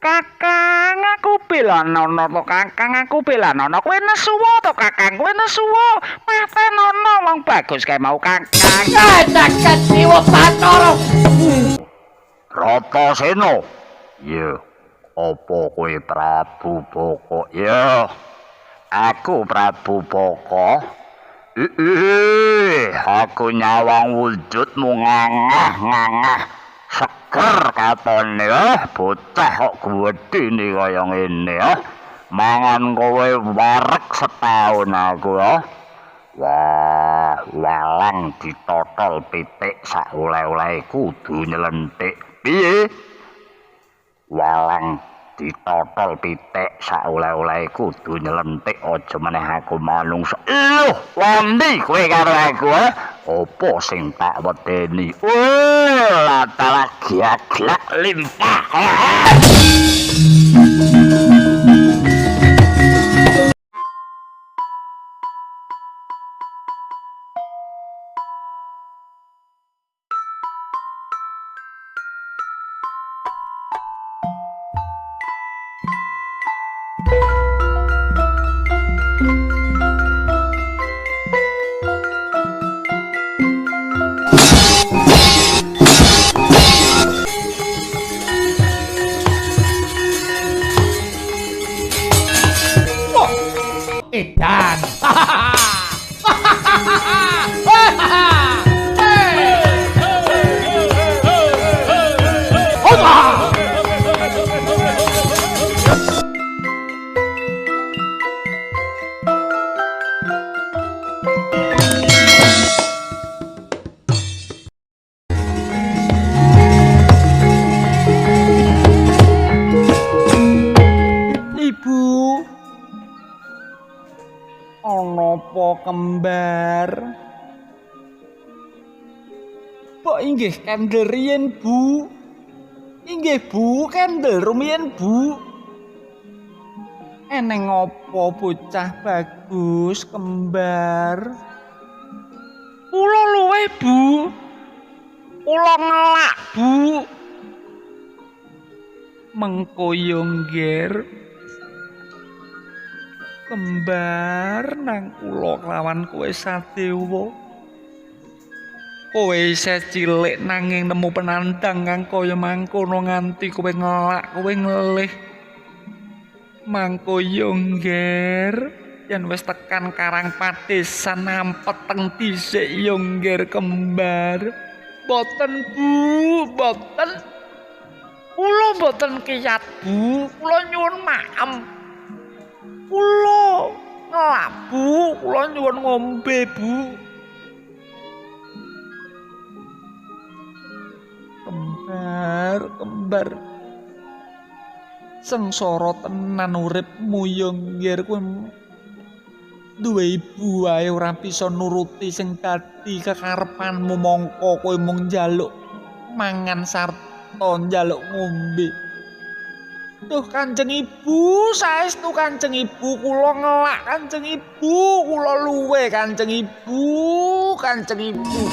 Kakang aku belanono to Kakang aku belanono kowe nesuwa to Kakang kowe nesuwa patenono wong bagus kae mau Kakang. Jagat Dewa Bathara. Bratasena. Iya. Apa kowe Prabu Boko? Ya. Aku Prabu Boko. Aku nyawang wujudmu ngangah-ngangah. Seger katone, bocah kok gedene kaya ngene ya. Mangan kowe wareg setahun aku ya. Wah, walang ditotol pitik sak oleh-oleh kudu nyelentik. Piye? Walang ditotol pitik sak oleh-oleh kudu nyelentik aja meneh aku manungsa. Lho, wandi kowe karo aku, apa sing tak wedeni? Wah, dalah giaglak limpah. Edan. Ibu, ana apa kembar? Mbok inggih kendel riyin, Bu. Inggih, Bu, kendel rumiyin, Bu. Eneng apa bocah bagus kembar? Kula luweh, Bu. Kula ngelak, Bu. Mengko yo ngger. Kembar nang kula kelawan kowe Sadewa. Kowe isih cilik nanging nemu penandang kang kaya mangkono nganti kowe ngelak, kowe ngelih. Mangko yo ngger, yen wis tekan Karang Padesan nampeteng dhisik yo ngger kembar. Mboten, Bu, mboten. Kula mboten kiyat, Bu. Kula nyuwun maem. Kula ngelak, Bu, kula nyuwun ngombe, Bu. Kembar, kembar. Sengsara tenan uripmu yo ngger, kowe duwe ibu wae ora bisa nuruti sing dadi kekarepanmu, mongko kowe mung njaluk mangan sarta njaluk ngombe. Duh Kanjeng Ibu, saestu Kanjeng Ibu, kula ngelak Kanjeng Ibu, kula luwe Kanjeng Ibu, Kanjeng Ibu.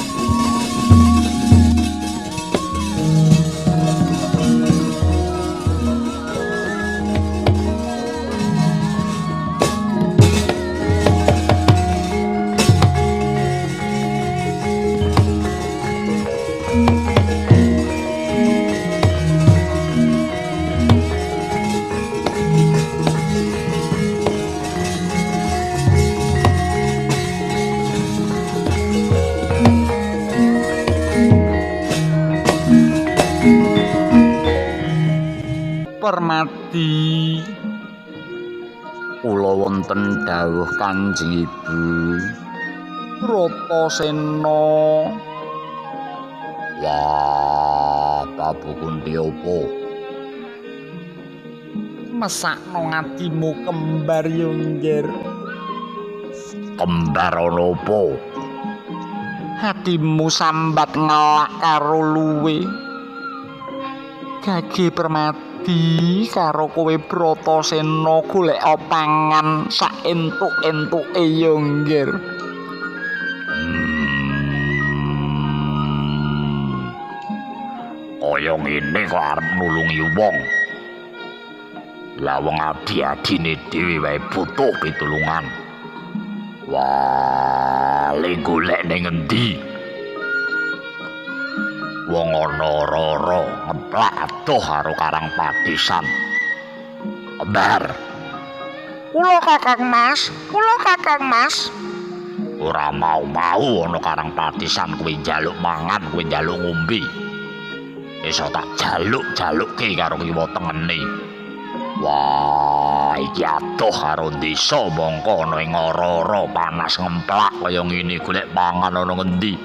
Permati, kula wonten dawuh Kanjeng Ibu Bratasena. Wah, Prabu Kunti opo? Mesakno ngatimu kembar yo ngger. Kembar ana apa? Hatimu sambat ngelak karo luwe. Gage Permati karo kowe Bratasena golek pangan sak entuk-entuke yo ngger. Kaya ngene kok arep nulungi wong. Lah wong adi-adine dhewe wae butuh pitulungan. Wah, le golek ning endi? Wong ana ora-ora ngeplak adoh karo Karang Padesan. Kembar. Kula Kakang Mas, kula Kakang Mas. Ora mau-mau ana Karang Padesan kuwi njaluk mangan, kuwi njaluk ngombe. Iso tak jaluk-jalukke karo kiwa tengene. Wah, iki adoh karo desa mongko ana ing ora-ora panas ngemplak kaya ngene golek pangan ana ngendi.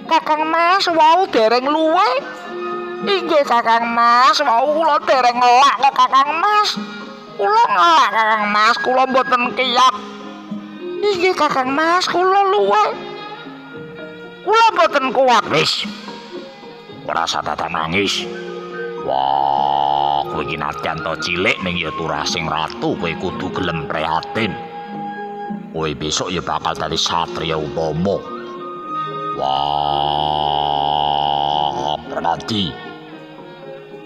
Kakang Mas wau dereng luwe. Inggih Kakang Mas, wau kula dereng ngelak kok Kakang Mas. Kula ngelak Kakang Mas, kula mboten kiyat. Inggih Kakang Mas, kula luwe. Kula mboten kuat. Wis. Ora usah dadak nangis. Wah, kowe iki nadyan to cilik ning ya turah sing ratu, kowe kudu gelem prihatin. Kowe besok ya bakal dadi satriya utama. Wah, berarti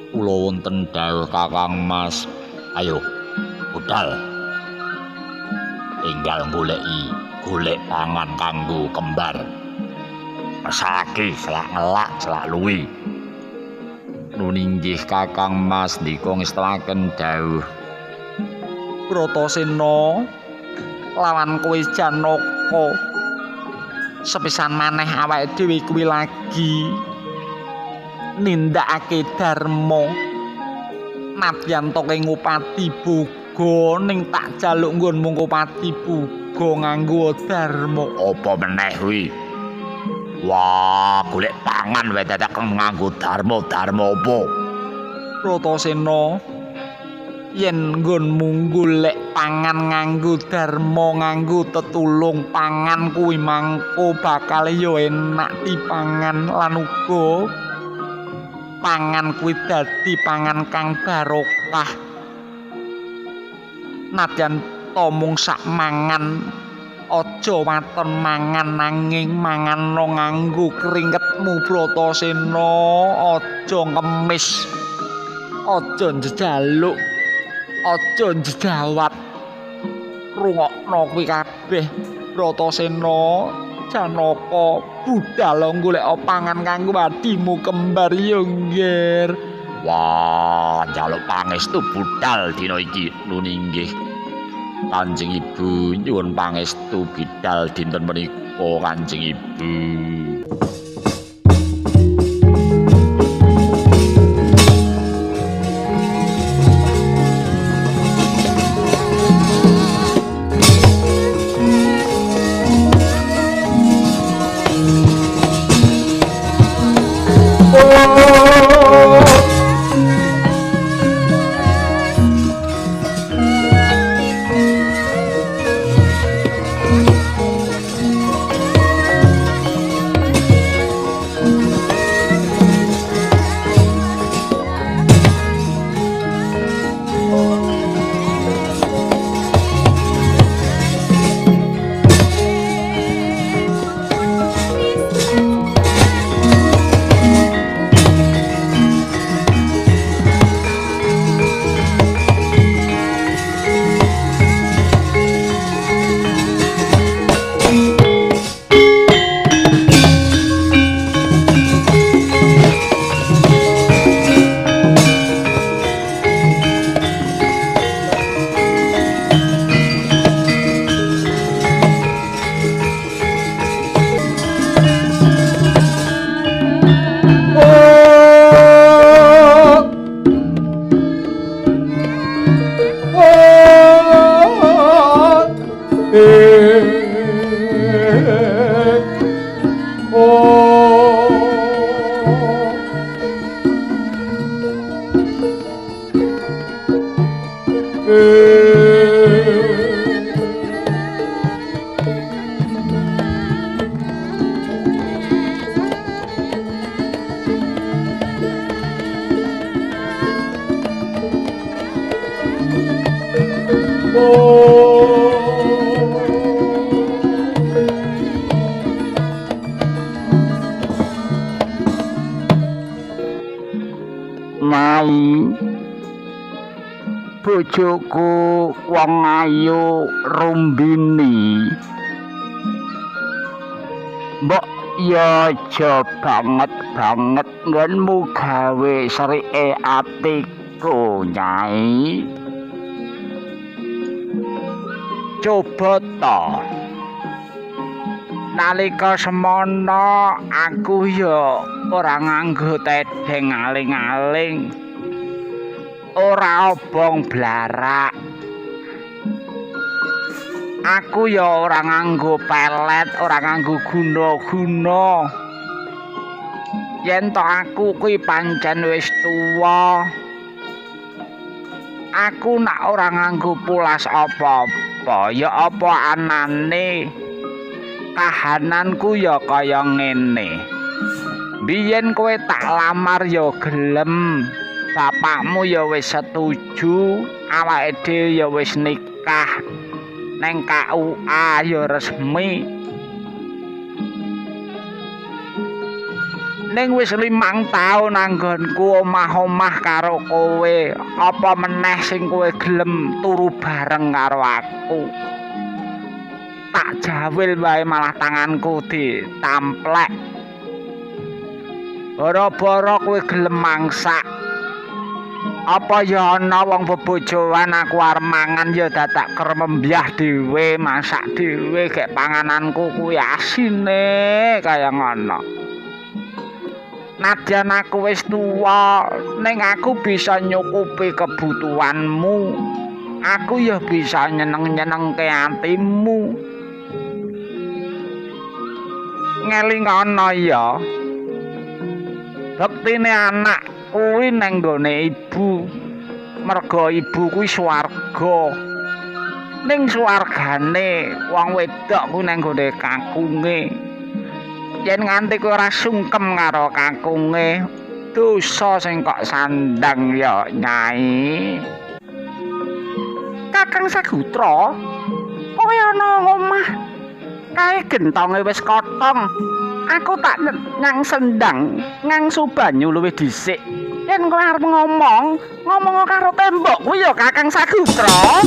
kula wonten dawuh Kakang Mas. Ayo, budal. Tinggal goleki, golek pangan kanggo kembar. Mesake selak ngelak, selak luwi. Nun inggih Kakang Mas ndika ngestakaken dawuh. Bratasena lawan kowe Janaka. Sepisan maneh awake dhewe kuwi lagi nindakake dharma. Nadyan to kowe ngupati boga ning tak jaluk nggonmu ngupati boga nganggo dharma. Apa meneh kuwi? Wah, golek pangan wae dadak nganggo dharma, dharma apa? Bratasena, yen nggonmu golek pangan nganggo dharma, nganggo tetulung pangan kuwi mangko bakal ya enak dipangan lan uga pangan kuwi dadi pangan kang barokah. Nadyan to mung sak mangan, aja waton mangan nanging mangano nganggo keringetmu Bratasena, aja ngemis, aja njaluk, aja njejawat. Rungokno kuwi kabeh Bratasena, Janaka, budal golek pangan kanggo adimu kembar ya nggir. Wah, njaluk pangestu budal dina iki. Nun inggih Kanjeng Ibu, nyuwun pangestu bidal dinten menika Kanjeng Ibu. Nyai, Bojoku wong ayu Rumbini. Mbok ya aja banget-banget nggonmu gawe serike atiku, Nyai. Coba ta. Nalika semono aku ya ora nganggo tedheng aling-aling. Ora obong blarak. Aku ya ora nganggo pelet, ora nganggo guna-guna. Yen to aku kuwi pancen wis tuwa. Aku nak ora nganggo pulas apa-apa, ya apa anane? Kahananku ya kaya ngene. Biyen kowe tak lamar ya gelem. Bapakmu ya wis setuju, awake dhewe ya wis nikah. Neng KUA ya resmi. Ning wis 5 taun anggonku omah-omah karo kowe, apa meneh sing kowe gelem turu bareng karo aku? Tak jawil wae malah tanganku ditamplek. Boro-boro kowe gelem mangsak. Apa ya ana wong bebojoan aku arep mangan ya dadak kremembyah dhewe, masak dhewe, gek pangananku kuwi asine kaya ngono. Nadyan aku wis tuwa, ning aku bisa nyukupi kebutuhanmu. Aku ya bisa nyeneng-nyenengke atimu. Ngelingono ya. Bektine anak kuwi nang nggone ibu. Merga ibu kuwi swarga. Ning swargane wong wedok kuwi nang nggone kakunge. Yen nganti kowe ora sungkem karo kakunge, dosa sing kok sandang ya, Nyai. Kakang Sagutra, kowe ana omah kae gentonge wis kotong. Aku tak nyang sendang, ngangsu banyu luwih dhisik. Yen kowe arep ngomong, ngomong karo tembok kuwi ya Kakang Sagutra.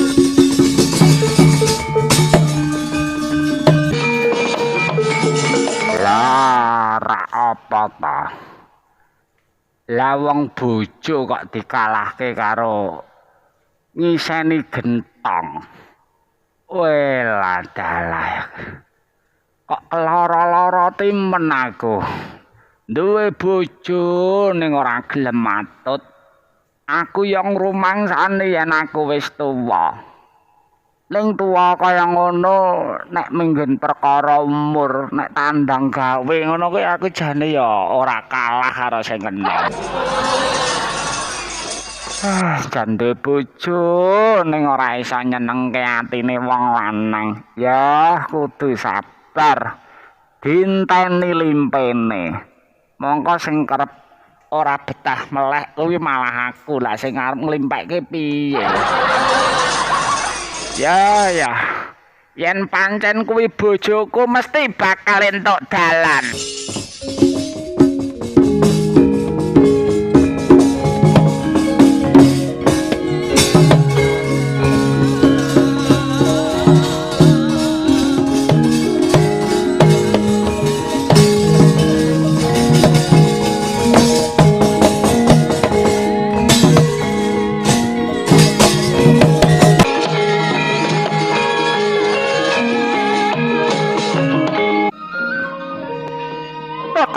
Lah, ra apa ta? Lah wong bojo kok dikalahke karo ngiseni gentong. Welah dalah. Kok lara-lara timen aku. Duwe bojo ning ora gelem matut. Aku yo ngrumangsani yen aku wis tuwa. Ning tuwa kaya ngono nek minggon perkara umur, nek tandang gawe ngono kuwi aku jane ya ora kalah karo sing enom. Ah, jan duwe bojo ning ora iso nyenengke atine wong lanang. Ya kudu sabar. Dinteni limpene. Mongko sing kerep ora betah melek kuwi malah aku. Lah sing arep nglimpekke piye? Ya ya. Yen pancen kuwi bojoku mesti bakal entuk dalan.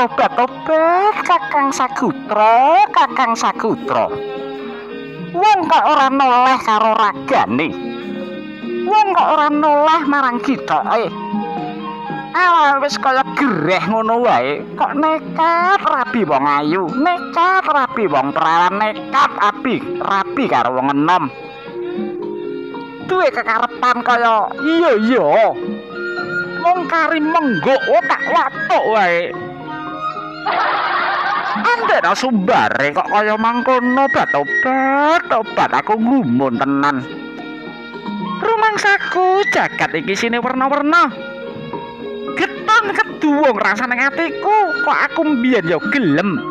Tobat-tobat Kakang Sagutra, Kakang Sagutra. Wong kok ora noleh karo ragane. Wong kok ora noleh marang gitoke. Awak wis kaya gereh ngono wae, kok nekat rabi wong ayu, nekat rabi wong perawan, nekat rabi karo wong enom. Duwe kekarepan kaya iya iya. Mung kari menggok otak watuk wae. Andena sumbare kok kaya mangkono, tobat aku ngumun tenan. Rumangsaku jagat iki sine werna-werna. Geton keduwung rasane atiku, kok aku mbiyen ya gelem.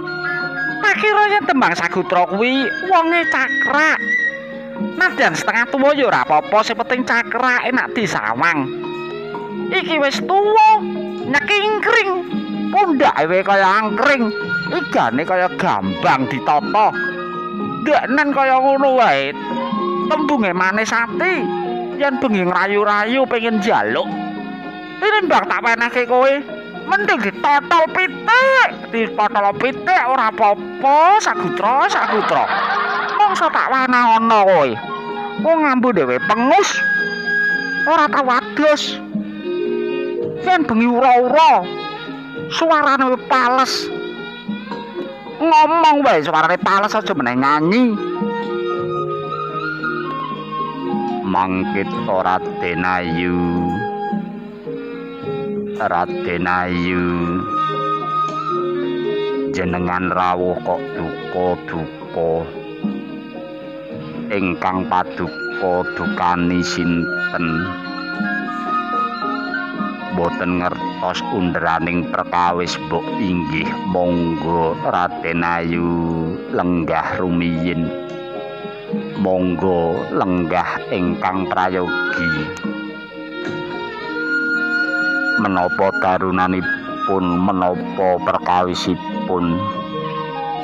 Tak kira yen Tembang Sagutra kuwi wonge cakrak. Nadyan setengah tuwa ya ora apa-apa, sing penting cakrak enak disawang. Iki wis tuwa, nyekingkring, pundhake wae kaya angkring, igane kaya gambang ditata. Ndeknen kaya ngono wae. Tembunge manis ati, yen bengi ngrayu-rayu pengen njaluk. Tinimbang tak wenehke kowe, mending ditotol pitik, ditotol pitik ora apa-apa, Sagutra, Sagutra. Mongso tak weneh ana kowe. Wong ngambu dhewe pengus. Ora tau adus. Yen bengi ura-ura, suarane pales. Ngomong wae suarane pales aja meneh nyanyi. Mangkit Raden Ayu. Raden Ayu, jenengan rawuh kok duka-duka. Ingkang paduka dukani sinten? Boten ngertos underaning perkawis mbok inggih monggo Raden Ayu lenggah rumiyin. Monggo lenggah ingkang prayogi. Menapa darunanipun, menapa perkawisipun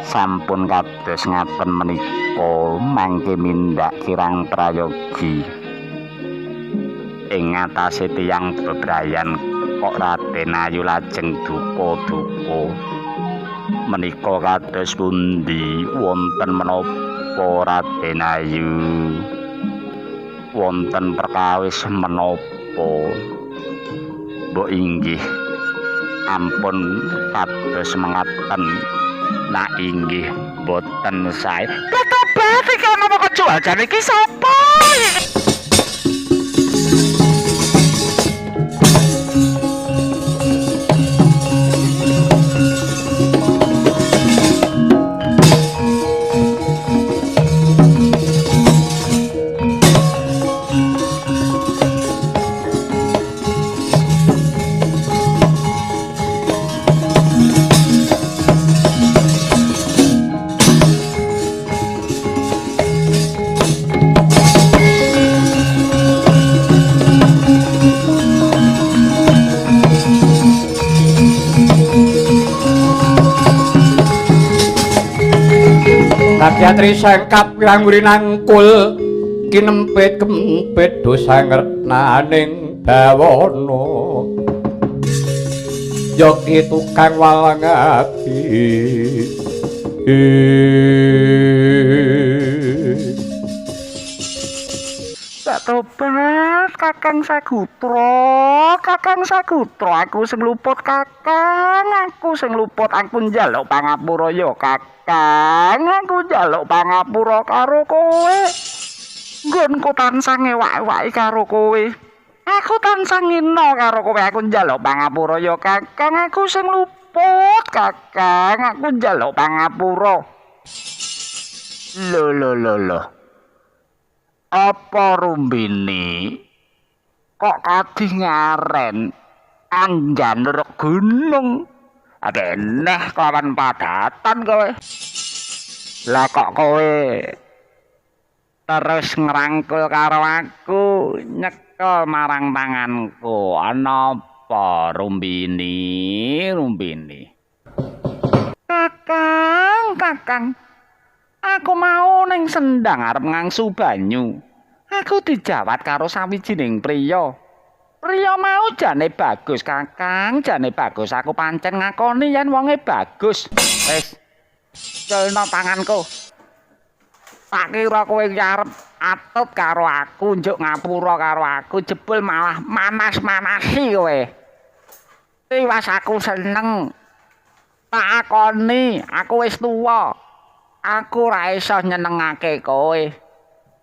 sampun kados ngaten menika mangke mindak kirang prayogi. Ing ngatasé tiyang bebrayan kok Raden Ayu lajeng duka-duka. Menika kados pundi wonten menapa Raden Ayu? Wonten perkawis menapa? Mbok inggih ampun kados mengaten. Nak inggih boten sae. Tobat iki ana kok juajane iki sapa? Kakyatri sangkap languri nangkul kinempit kempit dosa ngertnaning bawana yogi tukang walang ati. Tak tobat Kakang Sagutra, Kakang Sagutra, aku sing luput Kakang, aku sing luput, aku njaluk pangapura ya Kakang, aku njaluk pangapura karo kowe. Nggonku tansah ngewak-ewaki karo kowe. Aku tansah ngina karo kowe, aku njaluk pangapura ya Kakang, aku sing luput Kakang, aku njaluk pangapura. Lho lho lho lho. Apa Rumbini kok kadhi ngaren anjanur gunung adeneh kelawan padatan kowe. Lah kok kowe terus ngrangkul karo aku, nyekel marang tanganku. Ana apa Rumbini, Rumbini? Kakang, Kakang, aku mau ning sendang arep ngangsu banyu. Aku dijawat karo sawijining priya. Priya mau jane bagus, Kakang, jane bagus. Aku pancen ngakoni yen wonge bagus. Wis, culno tanganku. Tak kira kowe iki arep atut karo aku, njuk ngapura karo aku, jebul malah manas-manasi kowe. Tiwas aku seneng. Tak akoni, aku wis tuwa. Aku ora iso nyenengake kowe.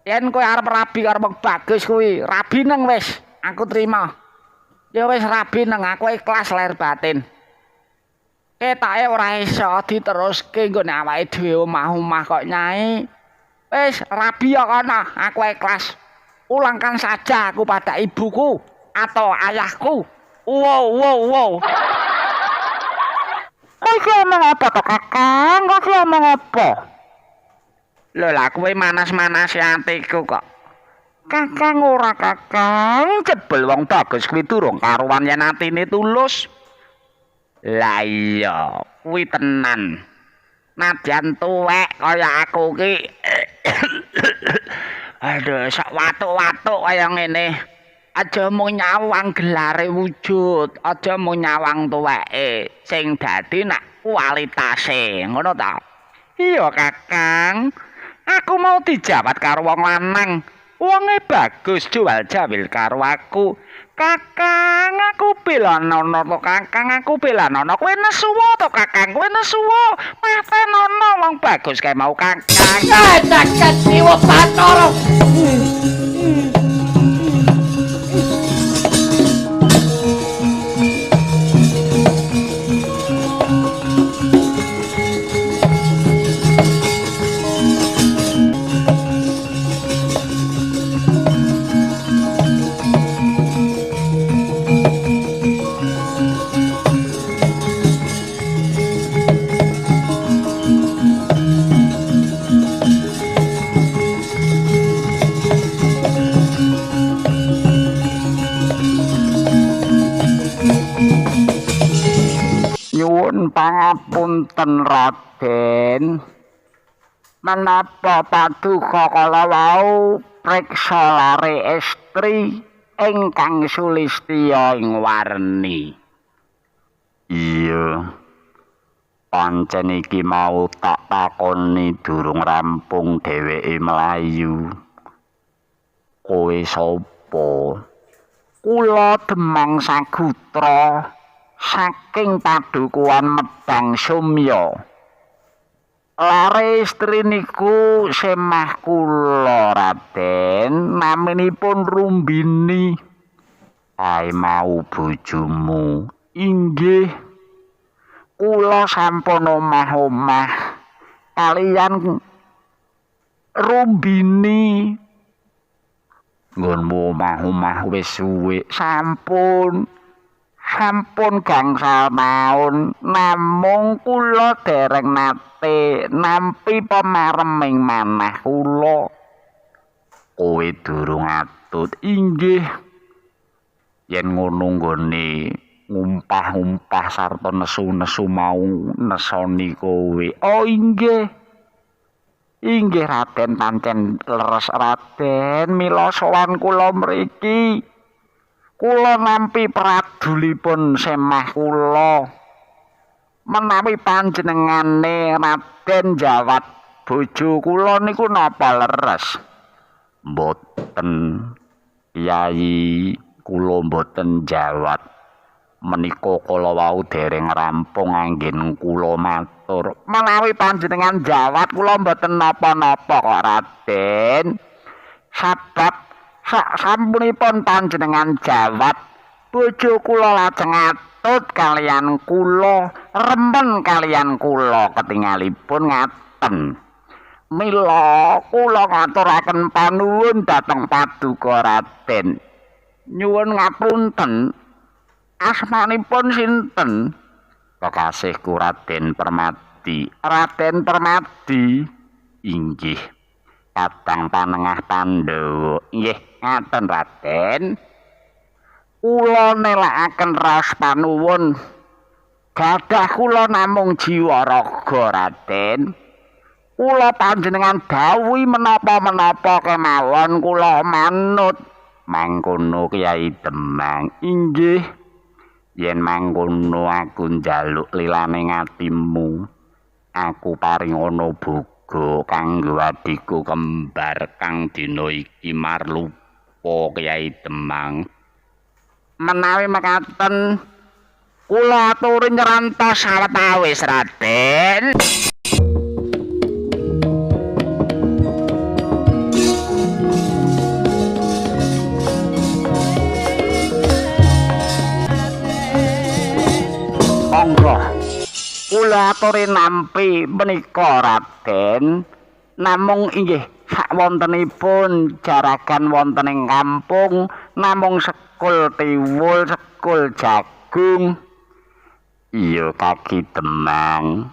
Yen kowe arep rabi karo wong bagus kuwi, rabi neng wis, aku trima. Ya wis rabi neng, aku ikhlas lahir batin. Ketake ora iso diteruske nggone awake dhewe omah-omah kok nyai. Wis rabi ya kono, aku ikhlas. Ulangkan saja aku pada ibuku atau ayahku. Wow wow wow. Kowe iki omong apa to, Kakang? Kowe iki omong apa? Lho lah kowe manas-manasi atiku kok. Kakang ora kakang, jebul wong bagus kuwi durung karuan yen atine tulus. Lah iya, kuwi tenan. Nadyan tuwek kaya aku ki. Aduh, sak watuk-watuk kaya ngene. Aja mung nyawang gelare wujud, aja mung nyawang tuweke. Sing dadi nak kualitase, ngono ta? Iya, Kakang. Aku mau dijawat karo wong lanang. Wonge bagus jual jawil karo aku. Kakang, aku belanono to Kakang, aku belanono. Kowe nesuwa to Kakang, kowe nesuwa. Matenono wong bagus kae mau Kakang. Jagat Dewa Bathara. Nyuwun pangapunten Raden, menapa paduka kala wau priksa lare estri ingkang sulistya ing warni? Iya, pancen iki mau tak takoni durung rampung dheweke mlayu. Kowe sapa? Kula Demang Sagutra saking padukuhan Medang Sumya. Lare istri niku semah kula Raden, naminipun Rumbini. Kae mau bojomu? Inggih. Kula sampun omah-omah kaliyan Rumbini. Nggonmu omah-omah wis suwe? Sampun. Sampun gangsal taun, namung kula dereng nate nampi pemareming manah kula. Kowe durung atut? Inggih. Yen ngono nggone ngumpah-ngumpah sarta nesu-nesu mau nesoni kowe. Oh inggih. Inggih Raden, pancen leres Raden, mila sowan kula mriki. Kula nampi pradulipun semah kula. Menawi panjenengane Raden jawat bojo kula niku napa leres? Mboten, Yai, kula mboten jawat. Menika kala wau dereng rampung anggen kula matur. Menawi panjenengan jawat kula mboten napa-napa kok Raden. Sabab sak sampunipun panjenengan jawat, bojo kula lajeng atut kaliyan kula, remen kaliyan kula ketingalipun ngaten. Mila kula ngaturaken panuwun dhateng paduka Raden. Nyuwun ngapunten, asmanipun sinten? Kekasihku Raden Permadi. Raden Permadi? Inggih. Kadang panengah Pandhawa. Nggih, ngaten Raden. Kula nelakaken raos panuwun. Gadah kula namung jiwa raga Raden. Kula panjenengan dawuhi menapa-menapa kemawon kula manut. Mangkono Kyai Demang. Inggih. Yen mangkono aku njaluk lilane atimu. Aku paring ana boga kanggo adhiku kembar kang dina iki marlupa Kyai Demang. Menawi mekaten kula aturi nyrantos sawetawis Raden. Monggo kula aturi nampi menika Raden. Namung inggih sakwontenipun jaragan wonten ing kampung namung sekul tiwul, sekul jagung. Iya Kaki Demang.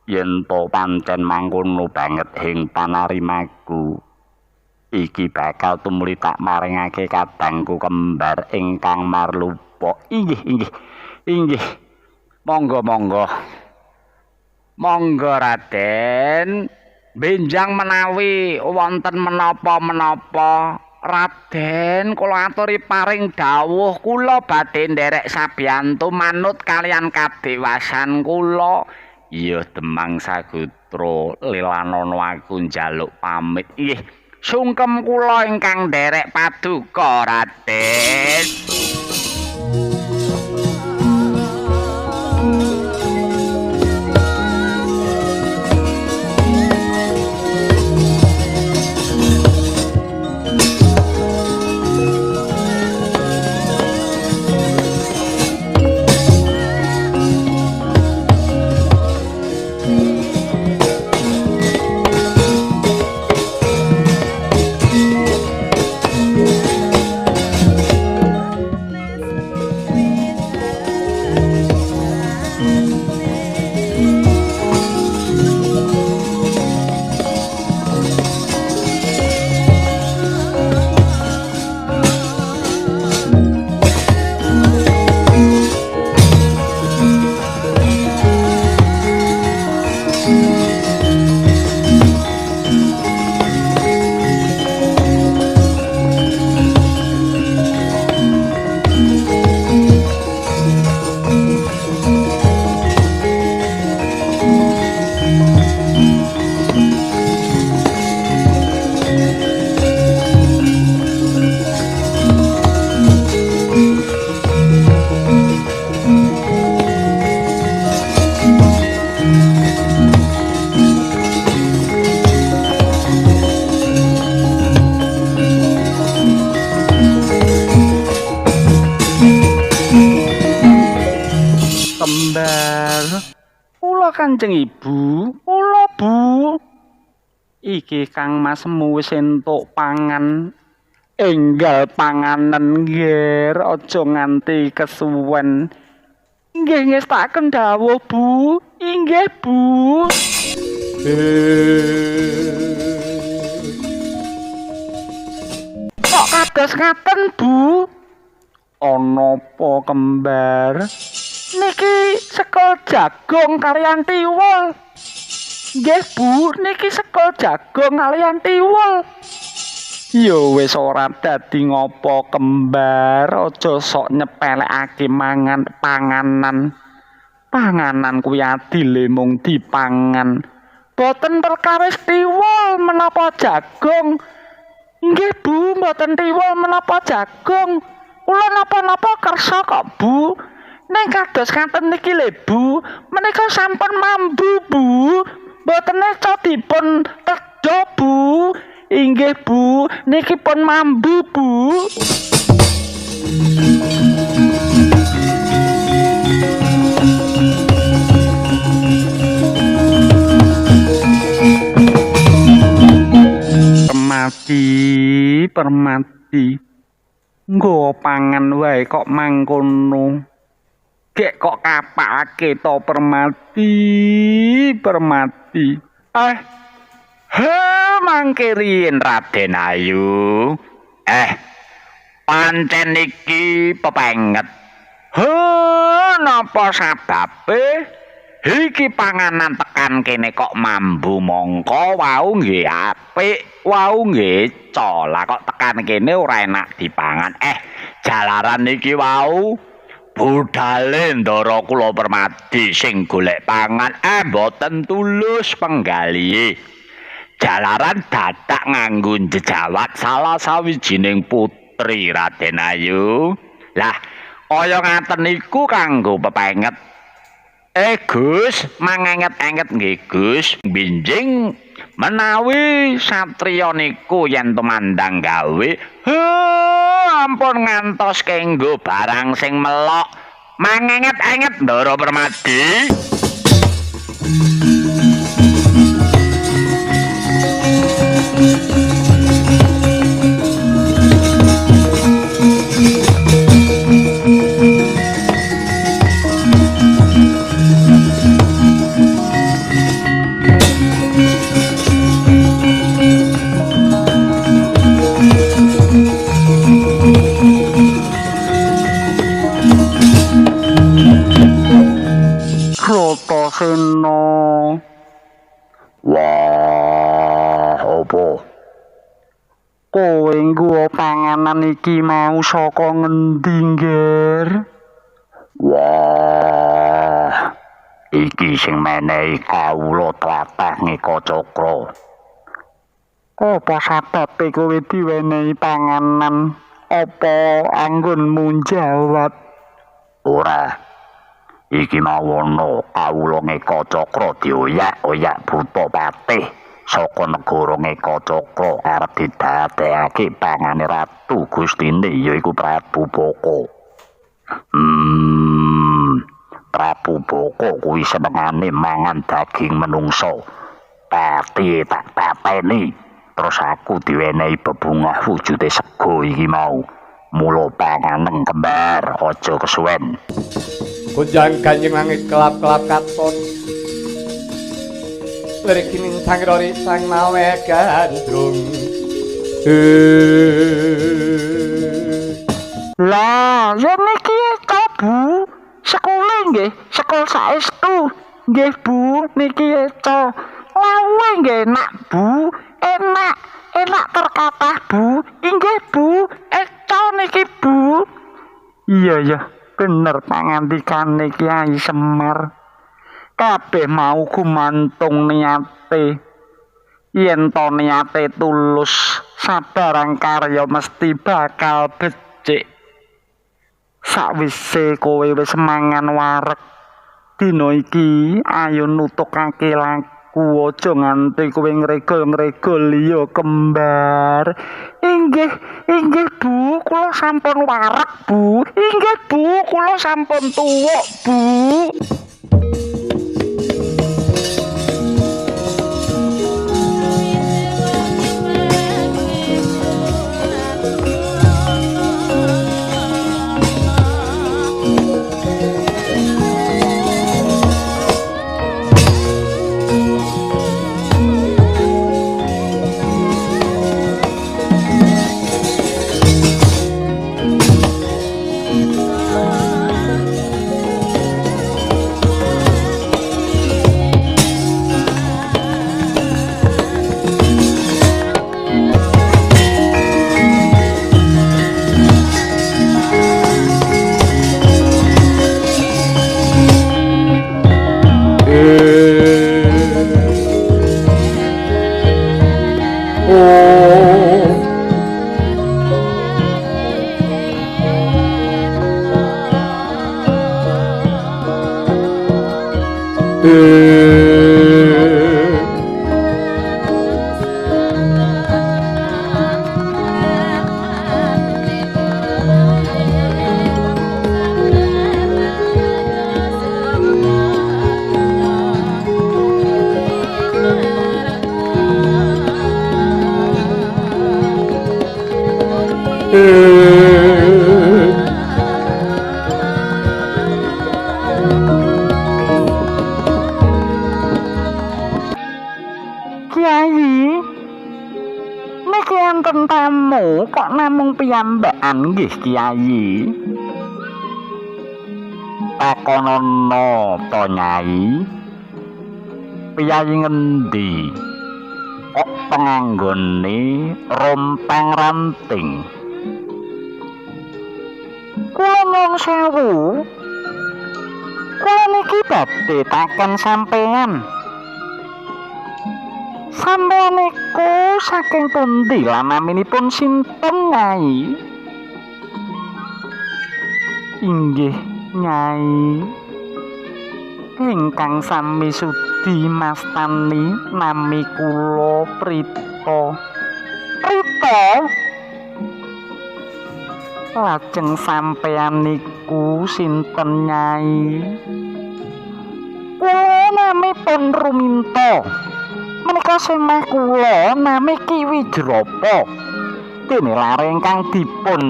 Yen to pancen mangkono banget ing panarimaku, iki bakal tumuli tak maringake kadangku kembar ingkang marlupa. Inggih, inggih, inggih. Monggo, monggo. Monggo Raden, benjang menawi wonten menapa-menapa. Raden, kula aturi paring dawuh, kula badhe nderek sabiyantu manut kaliyan kadewasan kula. Iya Demang Sagutra, lelanono aku njaluk pamit. Inggih, sungkem kula ingkang nderek paduka Raden. Kanjeng Ibu, kula Bu. Iki Kang Masmu wis entuk pangan. Enggal panganen nggih, aja nganti kesuwen. Nggih ngestakaken dawuh Bu. Inggih Bu. Kok kados ngaten Bu? Ana apa kembar? Niki sekul jagung kaliyan tiwul. Nggih Bu, niki sekul jagung kaliyan tiwul. Ya wis ora dadi ngopo kembar, aja sok nyepelekake mangan panganan. Panganan kuwi adile mung dipangan. Boten perkawis tiwul menapa jagung. Nggih Bu, mboten tiwul menapa jagung. Kula napa-napa kersa kok Bu. Ning kados ngaten niki lho Bu, menika sampun mambu Bu. Mboten eca dipun tedha Bu. Inggih Bu, niki pun mambu Bu. Permati, permati. Nggo pangan wae kok mangkono. Gek kok kapake to Permati, Permati. He mangke riyin Raden Ayu. Pancen iki pepenget. He napa sababe? Iki panganan tekan kene kok mambu mongko wau nggih apik, wau nggih cola kok tekan kene ora enak dipangan. Jalaran iki wau budale ndara kula Permadi sing golek pangan mboten tulus penggalihe. Jalaran dadak nganggo jejawat salah sawijining putri Raden Ayu. Lah kaya ngaten niku kanggo pepenget. Gus, mangenget-enget nggih Gus, binjing menawi satriya niku yen tumandang gawe, ampun ngantos kenggo barang sing melok. Mangenget-enget Ndara Permadi. Antasena. Wah, opo? Kowe nggawa panganan iki mau saka ngendi, Ngger? Wah, iki sing menehi kawula tlatah Ngeka Cakra. Apa sababe kowe diwenehi panganan? Apa anggonmu njawab? Ora. Iki mau ana kawula Ngeka Cakra dioyak-oyak buta patih saka negara Ngeka Cakra arep didadekake pangane ratu gustine yaiku Prabu Boko. Prabu Boko kuwi senengane mangan daging menungsa. Pati tak pateni. Terus aku diwenehi bebungah wujude sego iki mau. Mula panganen kembar, aja kesuwen. Gonjang ganjing langit kelap-kelap katon. Lirik kining sang rori sang mawe gandrung. Lah, yen niki ta, Bu. Sekole nggih, sekol saestu. Nggih, Bu, niki eca. Lawe nggih enak, Bu. Enak, enak terkatah, Bu. Inggih, Bu. Eca niki, Bu. Iya, ya, bener pangandikane Kyai Semar. Kabeh mau gumantung niate. Yen to niate tulus, sabarang karya mesti bakal becik. Sakwise kowe wis mangan wareg dina iki, ayo nutukake laku, aja nganti kowe ngregol-ngregol ya kembar. Inggih, inggih Bu, kula sampun wareg Bu. Inggih Bu, kula sampun tuwuk Bu. Kiai, niki wonten tamu kok namung piyambakan nggih Kiai? Takonono to Nyai. Piyayi ngendi? Kok penganggone rompang ranting? Kula nuwun sewu. Kula niki badhe takon sampeyan. Sampeyan niku saking pundi lan naminipun sinten Nyai? Inggih Nyai. Ingkang sami sudi mastani nami kula Prita. Prita? Lajeng sampeyan niku sinten Nyai? Kula namipun Ruminta. Menika semah kula nami Ki Wijrapa. Dene lare ingkang dipun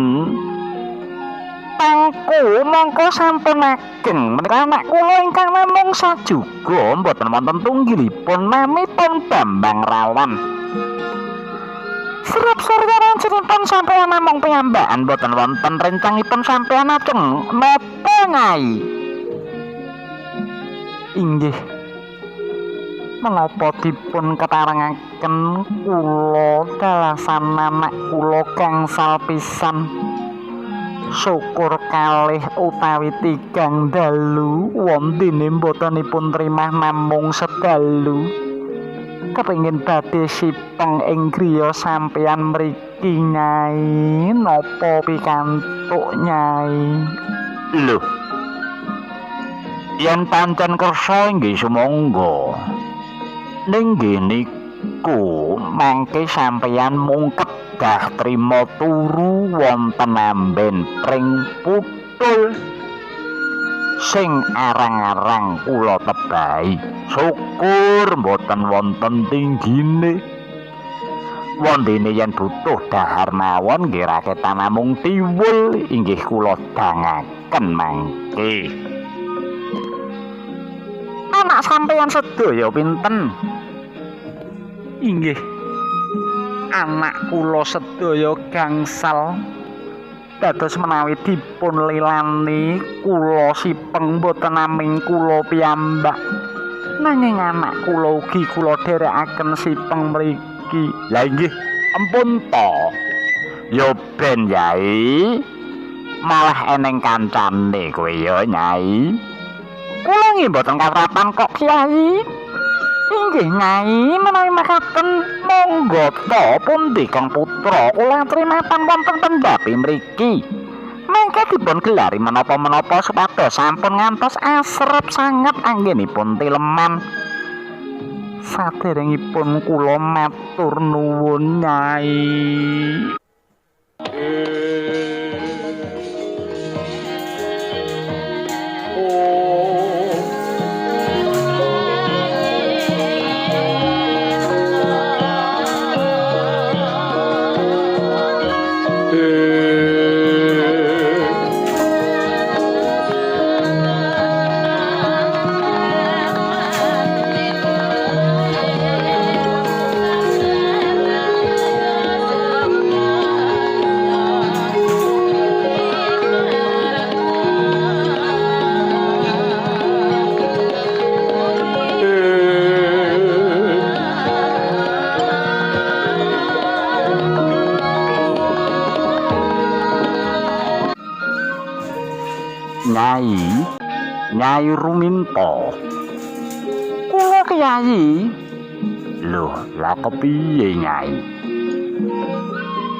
pangku mongko sampun ageng. Menika anak kula ingkang namung sajuga mboten wonten tunggilipun namipun Bambang Rawan. Serap surya rancinipun sampeyan namung piyambakan mboten wonten rencangipun sampeyan ajeng napa Nyai? Inggih Menapa dipun ketarengaken kula dalasan anak kula gangsal pisan. Syukur kalih utawi tigang dalu wondene mbotenipun trimah namung sedalu. Kepengin badhe sipeng ing griya sampeyan mriki Nyai, napa pikantuk Nyai? Lho, yen pancen kersa inggih sumangga. Ning nggih niku mangke sampeyan mung kedah trima turu wonten amben pring putul sing arang-arang kula tebahi. Syukur mboten wonten tinggine. Wondene yen butuh dahar mawon nggih raketan namung tiwul inggih kula dangaken mangke. Anak sampeyan sedaya pinten? Inggih, anak kula sedaya gangsal. Dados menawi dipun lilani kula sipeng mboten naming kula piyambak, nanging anak kula ugi kula dherekaken sipeng mriki. Lah inggih, ampun to. Ya ben Yai, malah eneng kancane kowe ya Nyai. Kula nggih mboten kaprapan kok Kyai. Inggih Nyai, menawi makaten monggo to pundi Kang Putra kula trimapan wonten pendhapi mriki. Mangke dipun gelari menapa-menapa supados sampun ngantos asrep sanget anggenipun tileman. Saderengipun kula matur nuwun Nyai. Nyai, Nyai Ruminto. Kula Kyai. Lho, lah kepiye Nyai?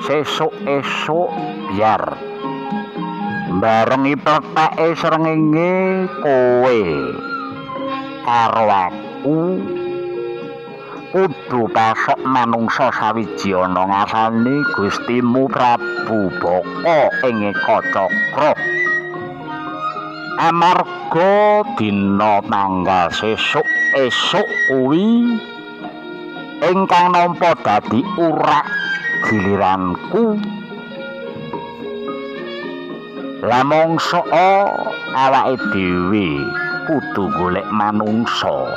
Sesuk esuk biar barengi pleteke srengenge kowe karo aku kudu pasok manungsa sawiji ana ngasane Gustimu Prabu Baka ing Ekacakra. Amarga dina tanggal sesuk esuk kuwi ingkang nampa dadi urak giliranku. Lah mongso awake dhewe kudu golek manungsa.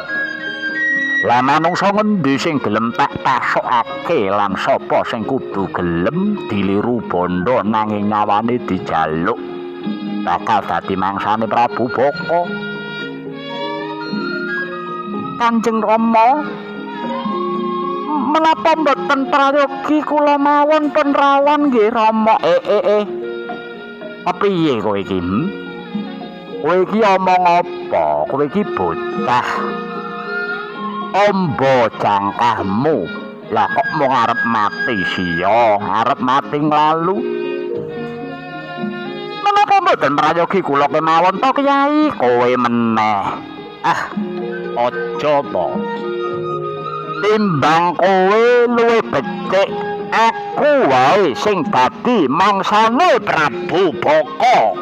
Lah manungsa ngendi sing gelem tak pasokake lan sapa sing kudu gelem diliru bondo nanging nyawane dijaluk bakal dadi mangsane Prabu Baka. Kanjeng Rama, menapa mboten prayogi kula mawon pun rawan nggih Rama? Kepiye kowe iki? Kowe iki omong apa? Kowe iki bocah. Ombo jangkahmu. Lah kok mung arep mati siya, arep mati nglalu. Menapa mboten prayogi kula kemawon to Kyai? Kowe meneh. Ah, aja to. Timbang kowe luwih becik aku wae sing dadi mangsane Prabu Baka.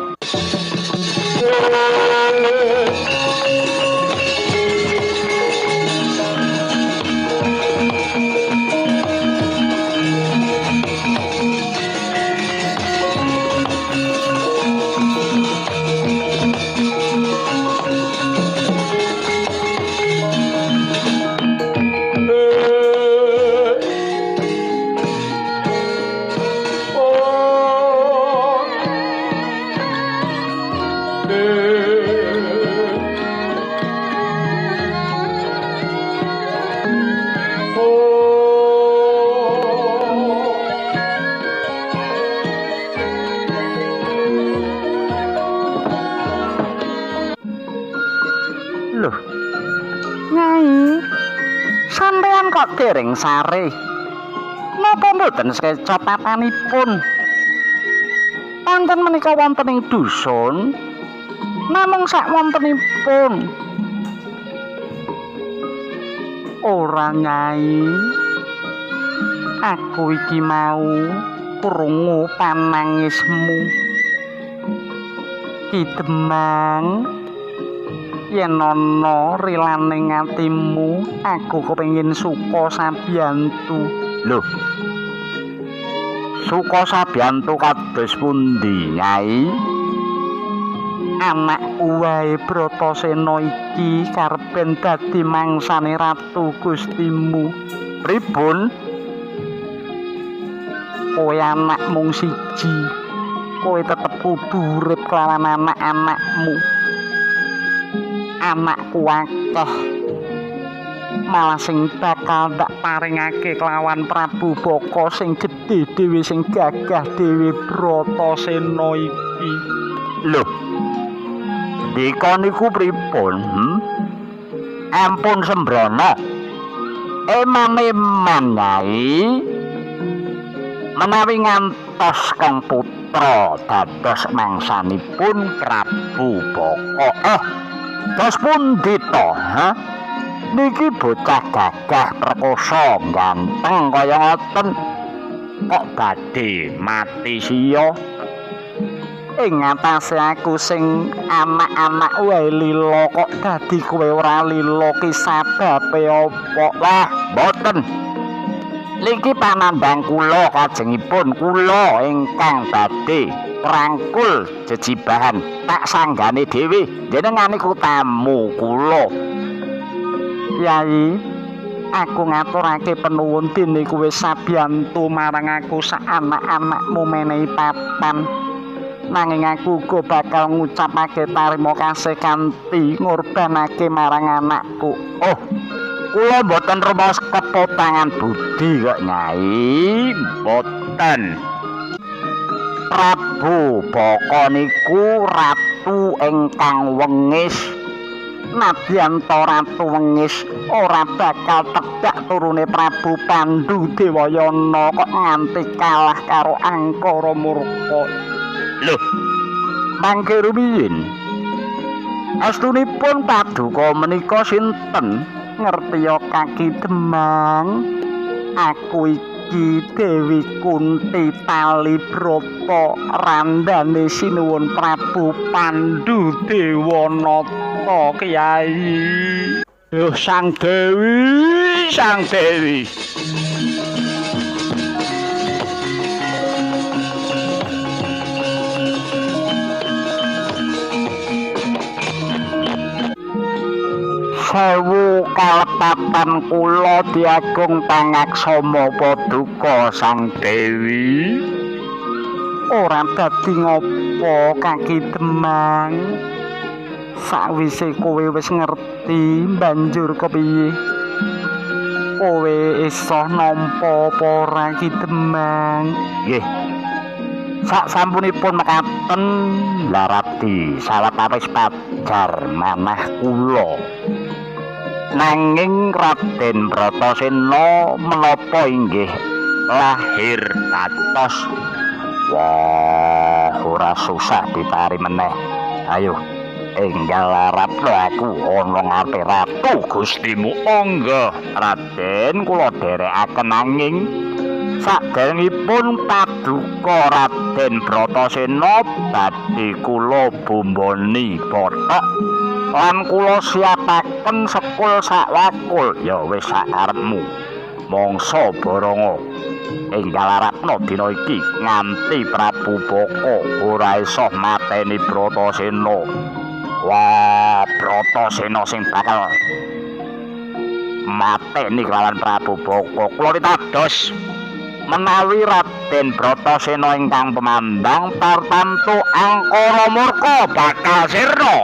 Kok dereng sare? Napa mboten sekeca papanipun? Panten menika wonten ing dusun namung sak wontenipun. Ora Nyai, aku iki mau krungu panangismu. Ki Demang, yen ana rilane atimu, aku kepengin suka sabiyantu. Lho, suka sabiyantu kados pundi, Nyai? Anakku wae Bratasena iki karepen dadi mangsane ratu Gustimu. Pripun? Kowe anak mung siji, kowe tetep kudu urip kelawan anak-anakmu. Anakku akeh, malah sing bakal ndak paringake kelawan Prabu Baka sing gedhe dhewe, sing gagah dhewe Bratasena iki. Lho, dika niku pripun? Ampun sembrono. Eman-eman, Nyai. Menawi ngantos kang putra dados mangsanipun Prabu Baka. Dos pundi to, ha? Niki bocah gagah perkosa ganteng kaya ngoten kok badhe mati siya. Ing atase aku sing anak-anak wae lila kok dadi kowe ora lila ki sababe apa? Wah, mboten. Niki panandhang kula kajengipun kula ingkang badhe rangkul jejibahan tak sanggane dhewe. Jenengan niku tamu kula. Yai, aku ngaturake penuwun dene kowe sabiyantu marang aku sak anak-anakmu menehi papan. Nanging aku uga bakal ngucapake tarima kasih kanthi ngorbanake marang anakku. Oh, kula mboten rumaos kepotangan budi kok, Nyai. Mboten. Prabu Baka niku ratu ingkang wengis. Nadyan ta ratu wengis ora bakal tedak turune Prabu Pandu Dewayana kok nganti kalah karo Angkara Murka. Lho, mangke rumiyin astunipun paduka menika sinten? Ngertiya Kaki Demang, aku iki Dewi Kunti Talibrata, randane sinuwun Prabu Pandu Dewanata. Kyai. Duh, Sang Dewi, Sang Dewi. Sewu kalepatan kula diagung pangaksama paduka Sang Dewi. Ora dadi ngopo Kaki Demang? Sakwise kowe wis ngerti banjur kepiye? Kowe iso nampa apa ora Ki Demang? Nggih. Sak sampunipun mekaten larati sawetawis pajar manah kula. Nanging Raden Bratasena menapa inggih lahir dados? Wah, ora susah ditari meneh. Ayo, enggal larapno aku ana ngarepe ratu Gustimu. Monggo, Raden, kula dherekaken nanging saderengipun paduka Raden Bratasena badhe kula bumboni bothok lan kula siapaken sekul sakwakul. Ya wis sakarepmu, mangsa Baronga. Enggal arapno dina iki nganti Prabu Baka ora iso mateni Bratasena. Wah, Bratasena sing bakal mateni kelawan Prabu Baka. Kula pitados menawi Raden Bratasena ingkang pemandang tartamtu Angkara Murka bakal sirna.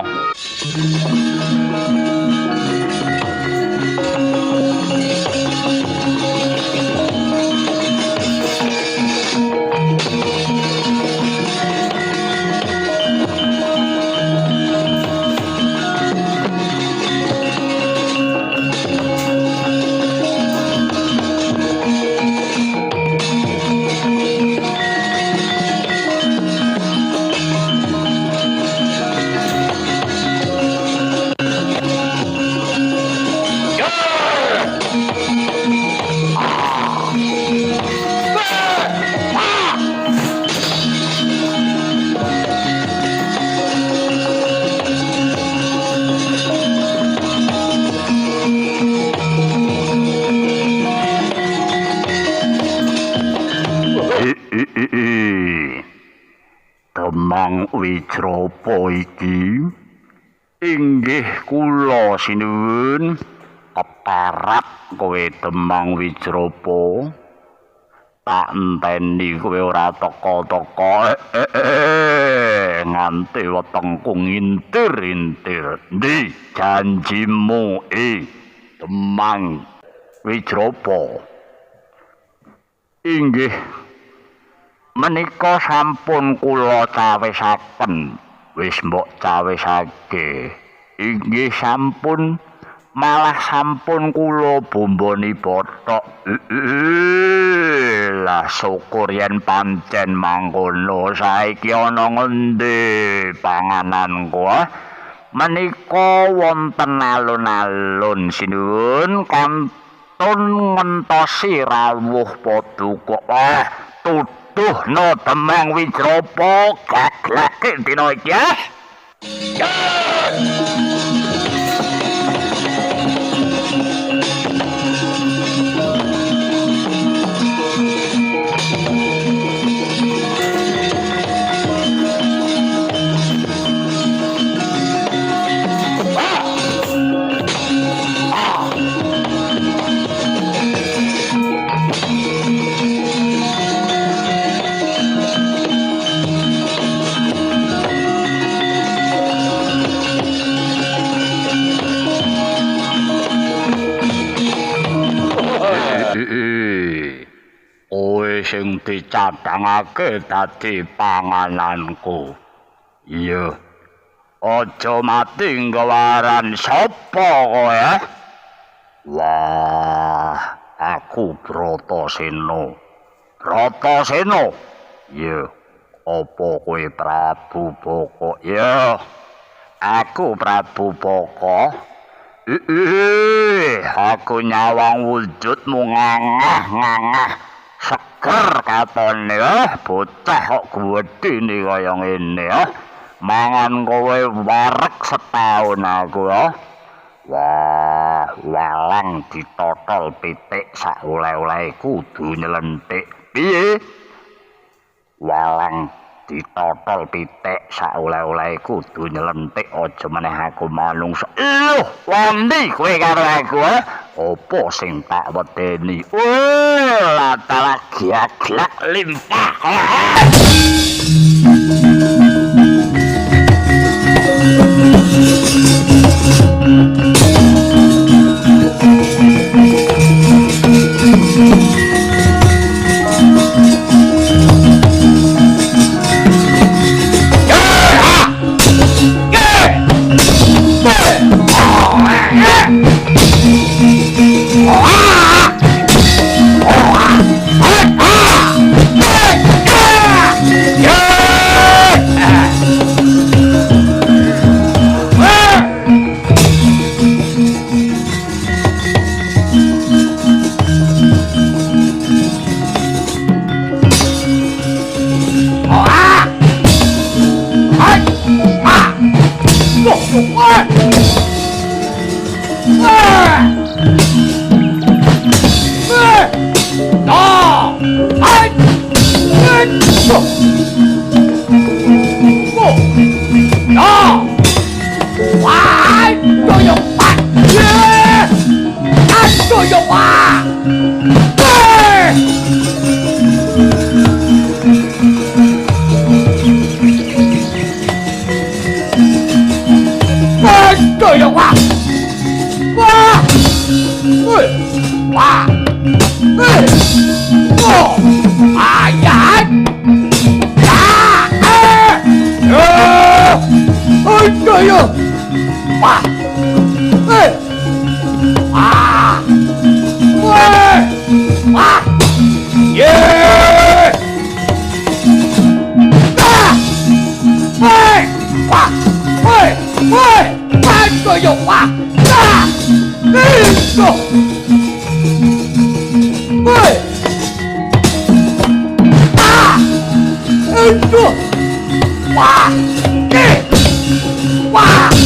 Demang Wijrapa iki? Inggih kula sinuwun. Keparap kowe Demang Wijrapa. Tak enteni kowe ora teka-teka. Nganti wetengku ngintir-intir. Endi janjimu, Demang Wijrapa? Inggih menika sampun kula cawisaken. Wis mbok cawisake. Inggih sampun, malah sampun kula bomboni bothok. Lah syukur yen pancen mangkono. Saiki ana ngendi pangananku? Menika wonten alun-alun sinuwun kantun ngentosi rawuh paduka. Tuduhno Demang Wijrapa gaglake dina iki. Kowe sing dicadhangake dadi pangananku. Iya. Aja mati nggawaran sapa kowe? Wah, aku Bratasena. Bratasena. Iya. Apa kowe Prabu Baka? Iya. Aku Prabu Baka. Aku nyawang wujudmu ngangah-ngangah. Seger katone, bocah kok gedhene kaya ngene. Mangan kowe wareg setahun aku. Wah, walang ditotol pitik sak oleh-oleh kudu nyelentik. Piye? Walang ditotol pitik sak oleh-oleh kudu nyelentik, aja meneh aku manungsa. Lho, wani kowe karo aku? Apa sing tak wedeni? Lah giaglak limpah. 哇！